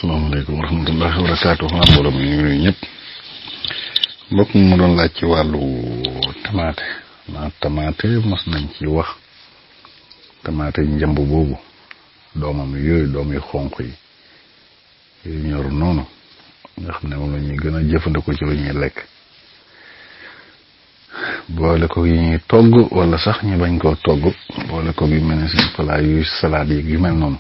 asalaamaaleykum wa rahmatullahi wa barakaatu xam mbooloo mi ñu nuyu ñëpp mbokk mi mu doon laaj ci wàllu tamaate tamaate mos nañ ci wax tamaate njamb boobu doomam yooyu doom yu xonq yi yu ñor noonu nga xam ne moom la ñuy gën a jëfandikoo ci lu ñuy lekk boole ko yi ñuy togg wala sax ñu bañ koo togg boole ko yu mel ne suñu plat yu salade yi yu mel noonu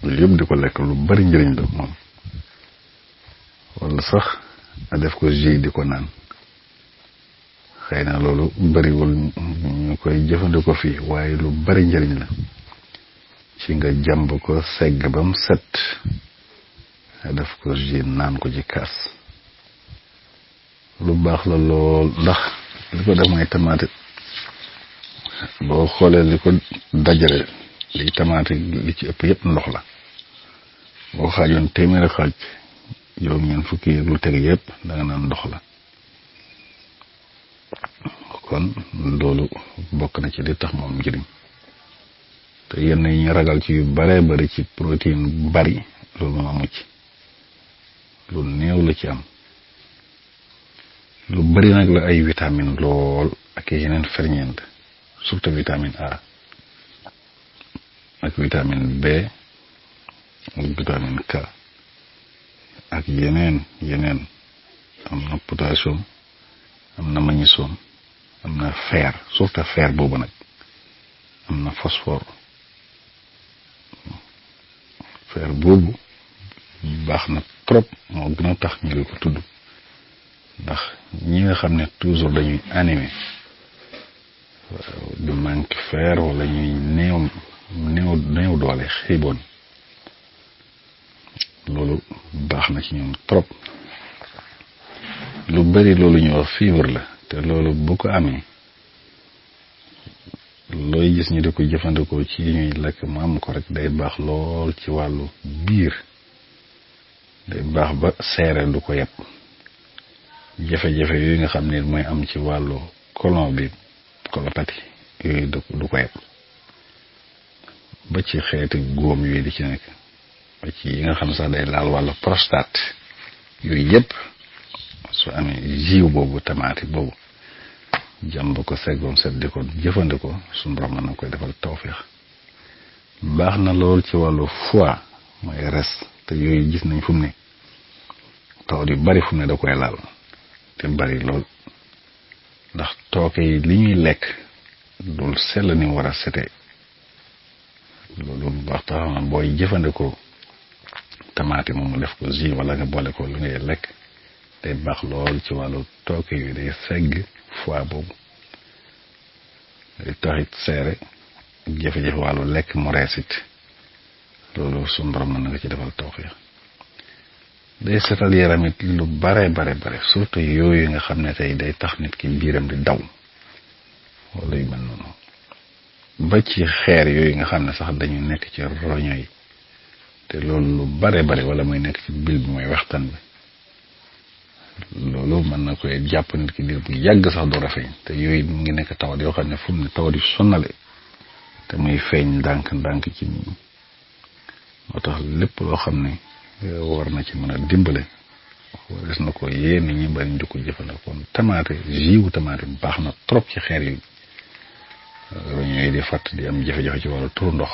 loolu yëpp di ko lekk lu bari njëriñ la moom wala sax a def ko jus di ko naan xëy na loolu bariwul ñu koy jëfandikoo fii waaye lu bari njëriñ la ci nga jàmb ko segg ba mu set a def ko jus naan ko ci kaas lu baax la lool ndax li ko def mooy tamaate boo xoolee li ko dajale li tamaate li ci ëpp yëpp ndox la boo xaajoon téeméeri xaaj yow ñeen fukki lu teg yëpp da nga naan ndox la kon loolu bokk na ci li tax moom njëriñ te yenn yi ñu ragal ci yu baree bari ci protéine bari loolu moom amu ci lu néew la ci am lu bari nag la ay vitamine lool ak yeneen ferñeent surtout vitamine A ak vitamine B ak vitamine K ak yeneen am na potassium am na magnésium am na fer surtout fer boobu nag am na phosphore fer boobu baax na trop moo gën a tax ñu di ko tudd ndax ñi nga xam ne toujours dañuy animé du manque fer wala ñuy néew doole xiiboon loolu baax na ci ñoom trop lu bari loolu ñuy wax fibre la te loolu bu ko amee looy gis ñu di ko jëfandikoo ci ñuy lekk mu am ko rek day baax lool ci wàllu biir day baax ba seere du ko yeb jafe-jafe yooyu nga xam ne mooy am ci wàllu colon bi colopathie yooyu du ko yeb ba ci xeeti góom yooyu di ci nekk ba ci yi nga xam sax day laal wàllu prostate yooyu yëpp su amee jiw boobu tamaate boobu jàmb ko seggoon set di ko jëfandikoo suñu borom mën na koy defal tawfeex baax na lool ci wàllu foie mooy res te yooyu gis nañ fu mu ne tawat yu bari fu mu ne da koy laal te bari lool ndax tooke yi li ñuy lekk dul sell ni war a setee loolu baax tax na booy jëfandikoo tamaate moom mu def ko jus wala nga boole ko lu ngay lekk day baax lool ci wàllu tooke yooyu day segg foie boobu day taxit seere ak jafe-jafe wàllu lekk mu reesit loolu suñu borom mën na nga ci defal tawfeex day setal yaram it lu bare surtout yooyu nga xam ne tey day tax nit ki biiram di daw wala yu mel noonu ba ci xeer yooyu nga xam ne sax dañu nekk ci roño yi te loolu lu bare wala muy nekk ci bil bi mooy waxtaan bi loolu mën na koy jàpp nit ki diir bu yàgg sax door a feeñ te yooyu mu ngi nekk tawat yoo xam ne fu mu ne tawat yu sonnale te muy feeñ ndànk ci nit ñi moo tax lépp loo xam ne war na ci mën a dimbale des na ko yee nit ñi bari ñu ko jëfandikoo tamaate jiwu tamaate baax na trop ci xeer yi ñooy di fàtt di am jafe-jafe ci wàllu turu ndox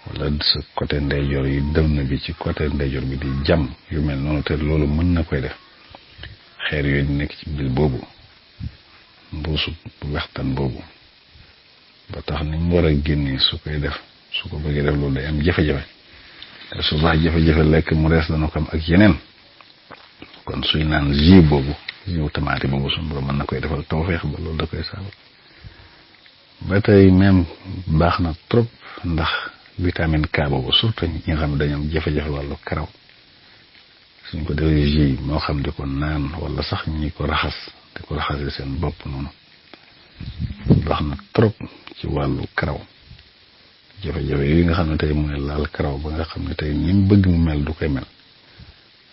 wala sa côté ndeyjoor yi dënn bi ci côté ndeyjoor bi di jam yu mel noonu te loolu mën na koy def xeer yooyu di nekk ci bil boobu mbuusu wextan boobu ba tax ni mu war a génnee su koy def su ko bëggee def loolu day am jafe-jafe te su baax jafe-jafe lekk mu rees dana ko am ak yeneen kon suy naan jus boobu jus tamaate boobu suñu borom mën na koy defal tawfeex ba loolu da koy saabal ba tey même baax na trop ndax vitamine K boobu surtout ñi nga xam ne dañu am jafe-jafe wàllu karaw suñ ko defee jus moo xam di ko naan wala sax ñi ko raxas di ko raxasee seen bopp noonu baax na trop ci wàllu karaw jafe-jafe yooyu nga xam ne tey mooy laal karaw ba nga xam ne tey ñi mu bëgg mu mel du koy mel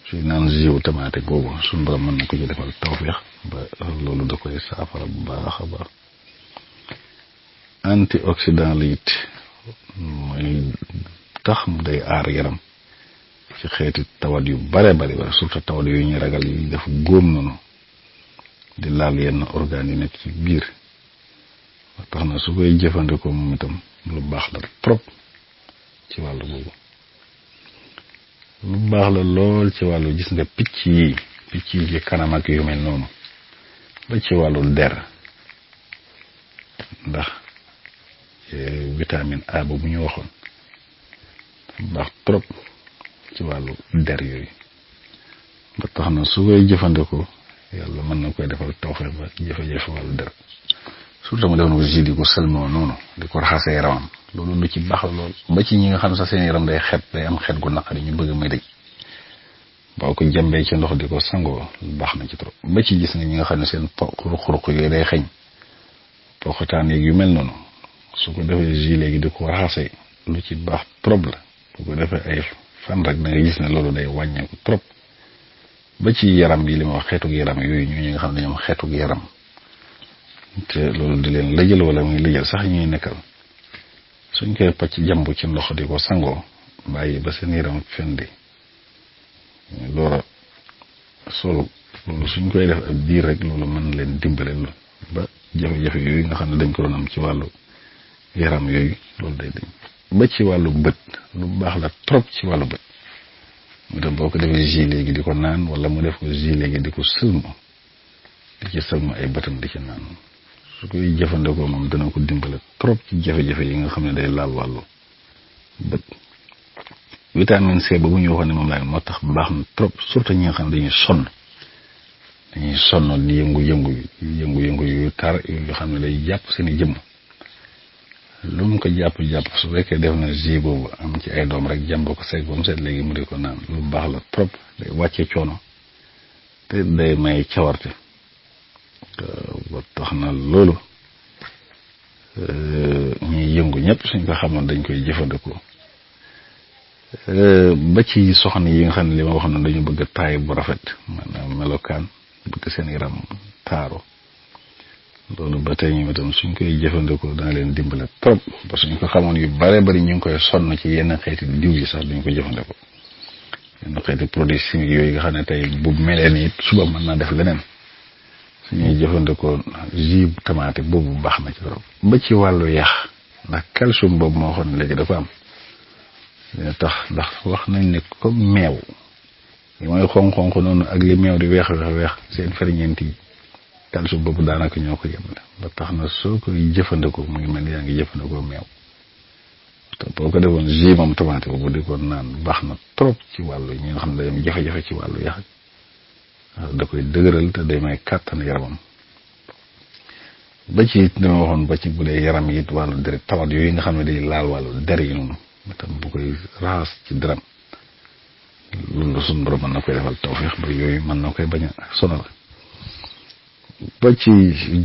suy naan jus tamaate boobu suñu borom mën na ko ci defal tawfeex ba loolu da koy saafara bu baax a baax antioxydant la it mooy tax mu day aar yaram ci xeeti tawat yu bare bari wala surtout tawat yu ñuy ragal yi def góom noonu di laal yenn organes yi nekk ci biir tax na su koy jëfandikoo moom itam lu baax la trop ci wàllu boobu lu baax la lool ci wàllu gis nga picc yi ci kanam ak yu mel noonu ba ci wàllu der ndax vitamine A bu ñu waxoon baax trop ci wàllu der yooyu ba tax na su koy jëfandikoo yàlla mën na koy defal tawfeex ba jafe-jafe wàllu der surtout mu defoon ko jus di ko sëlmoo noonu di ko raxasee yaramam loolu lu ci baax la lool ba ci ñi nga xam sax seen yaram day am xet gu naqari ñu bëgg may dëj boo ko jàmbee ci ndox di ko sangoo baax na ci trop ba ci gis nga ñi nga xam ne seen xuruq yooyu day xeeñ poxotaan yeeg yu mel noonu su ko defee jus léegi di ko raxasee lu ci baax trop la bu ko defee ay fan rek da nga gis ne loolu day wàññeeku trop ba ci yaram bi li ma wax xeetug yaram yooyu ñi nga xam ne ñoom xeetug yaram te loolu di leen lëjal wala muy lëjal sax ñuy nekkal suñ koy pacc jàmbu ci ndox di ko sangoo bàyyi ba seen yaram fendi door a solu loolu suñ koy def ab diir rek loolu mën leen dimbale ba jafe-jafe yooyu nga xam ne dañ ko doon am ci wàllu yaram yooyu loolu day dañ ba ci wàllu bët lu baax la trop ci wàllu bët mu dem boo ko defee jus léegi di ko naan wala mu def ko jus léegi di ko sëlmo di ci sëlmo ay bëtam di ci naan su koy jëfandikoo moom dana ko dimbale trop ci jafe-jafe yi nga xam ne day laal wàllu bët vitamine C boobu ñu waxoon ne moom laa moo tax baax na trop surtout ñi nga xam ne dañuy sonn di yëngu yu tar yoo xam ne day jàpp seen i jëmm lu mu ko jàpp su fekkee def na jus boobu am ci ay doom rek jàmb ko seeg ba mu seet léegi mu di ko naan lu baax la trop day wàcce coono te day may cawarte ba tax na loolu ñuy yëngu ñëpp suñ ko xamoon dañ koy jëfandikoo ba ci soxna yi nga xam ne li ma wax na dañu bëgg taay bu rafet maanaam melokaan bëgg seen yaram taaro loolu ba tey ñu itam suñ koy jëfandikoo dana leen dimbale trop parce que suñ ko xamoon yu bare bari ñu ngi koy sonn ci yenn xeeti diw yi sax duñ ko jëfandikoo yenn xeeti produits chimiques yooyu nga xam ne tey bu melee nii suba mën naa def leneen suñuy jëfandikoo jus tomate boobu baax na ci trop ba ci wàllu yax ndax calcium boobu moo waxoon léegi dafa am dina tax ndax wax nañ ne comme meew li mooy xonq-xonq noonu ak li meew di weex seen ferñeent yi calcium boobu daanaka ñoo ko yemale ba tax na soo koy jëfandikoo mu ngi mel ni yaa ngi jëfandikoo meew te boo ko defoon jus moom tomate boobu di ko naan baax na trop ci wàllu ñi nga xam ne day am jafe-jafe ci wàllu yax da koy dëgëral te day may kàttan yaramam ba ci dama waxoon ba ci bu dee yaram yi wàllu deret tawat yooyu nga xam ne day laal wàllu der yi noonu tam bu koy raxas ci deram loolu suñu borom mën na koy defal tawfeex ba yooyu mën na koy bañ a sonal ba ci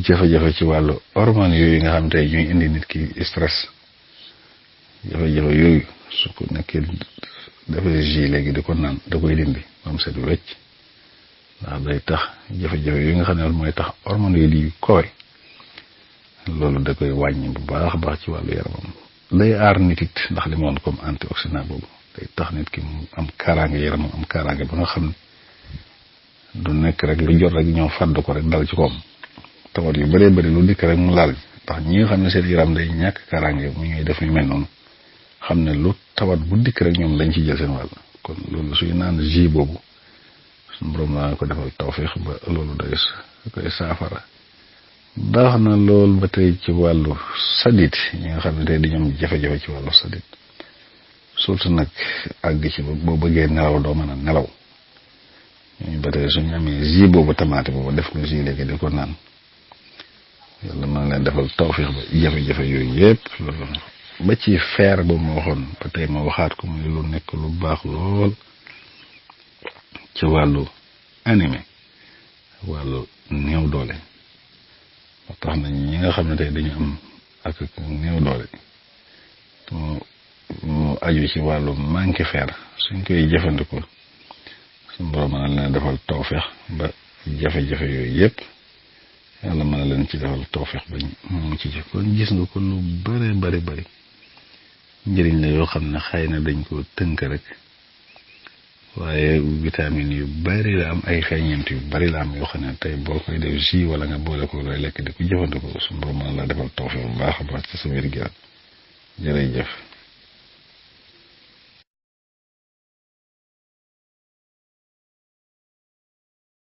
jafe-jafe ci wàllu hormone yooyu nga xam tey ñuy indi nit ki stress jafe-jafe yooyu su ko nekkee dafay jus léegi di ko naan da koy dindi moom set wecc ndax day tax jafe-jafe yooyu nga xam ne mooy tax hormone yooyu di koy loolu da koy wàññi bu baax a baax ci wàllu yaramam day aar nit it ndax li ma woon comme antioxydant boobu day tax nit ki mu am kaaraange yaramam am kaaraange ba nga xam ne du nekk rek lu jot rek ñoo fàdd ko rek dal ci koom tawat yu bëree bëri lu dikk rek mu laal ndax ñi nga xam ne seen yaram day ñàkk kaaraange mu ñuy def ñu mel noonu xam ne lu tawat bu dikk rek ñoom dañ ci jël seen wàll kon loolu suy naan jus boobu suñu borom laa ko defal tawfeex ba loolu day koy saafara baax na lool ba tey ci wàllu sadit ñi nga xam ne tey dañu am jafe-jafe ci wàllu sadit surtout nag àgg ci boo bëggee nelaw doo mën a nelaw ñooñu ba tey suñu amee jus boobu tomate boobu def ko jus léegi di ko naan yàlla mën leen defal tawfeex ba jafe-jafe yooyu yëpp loolu ba ci fer boobu ma waxoon ba tey ma waxaat ko muy lu nekk lu baax lool ci wàllu animé wàllu néew doole ba tax na ñi nga xam ne tey dañu am ak néew doole mu aju ci wàllu manqué fer suñ koy jëfandikoo suñ borom mën na leen defal tawfeex ba jafe-jafe yooyu yëpp yàlla mën na leen ci defal tawfeex ba mu ci kon gis nga ko lu bari njëriñ la yoo xam ne xëy na dañ ko tënk rek waaye vitamine yu bari la am ay ferñeent yu bari la am yoo xam ne tey boo koy def jus wala nga boole ko looy lekk di ko jëfandikoo suñu borom mën la defal tawfeex bu baax a baax ci sa wér-gu-yaram jërëjëf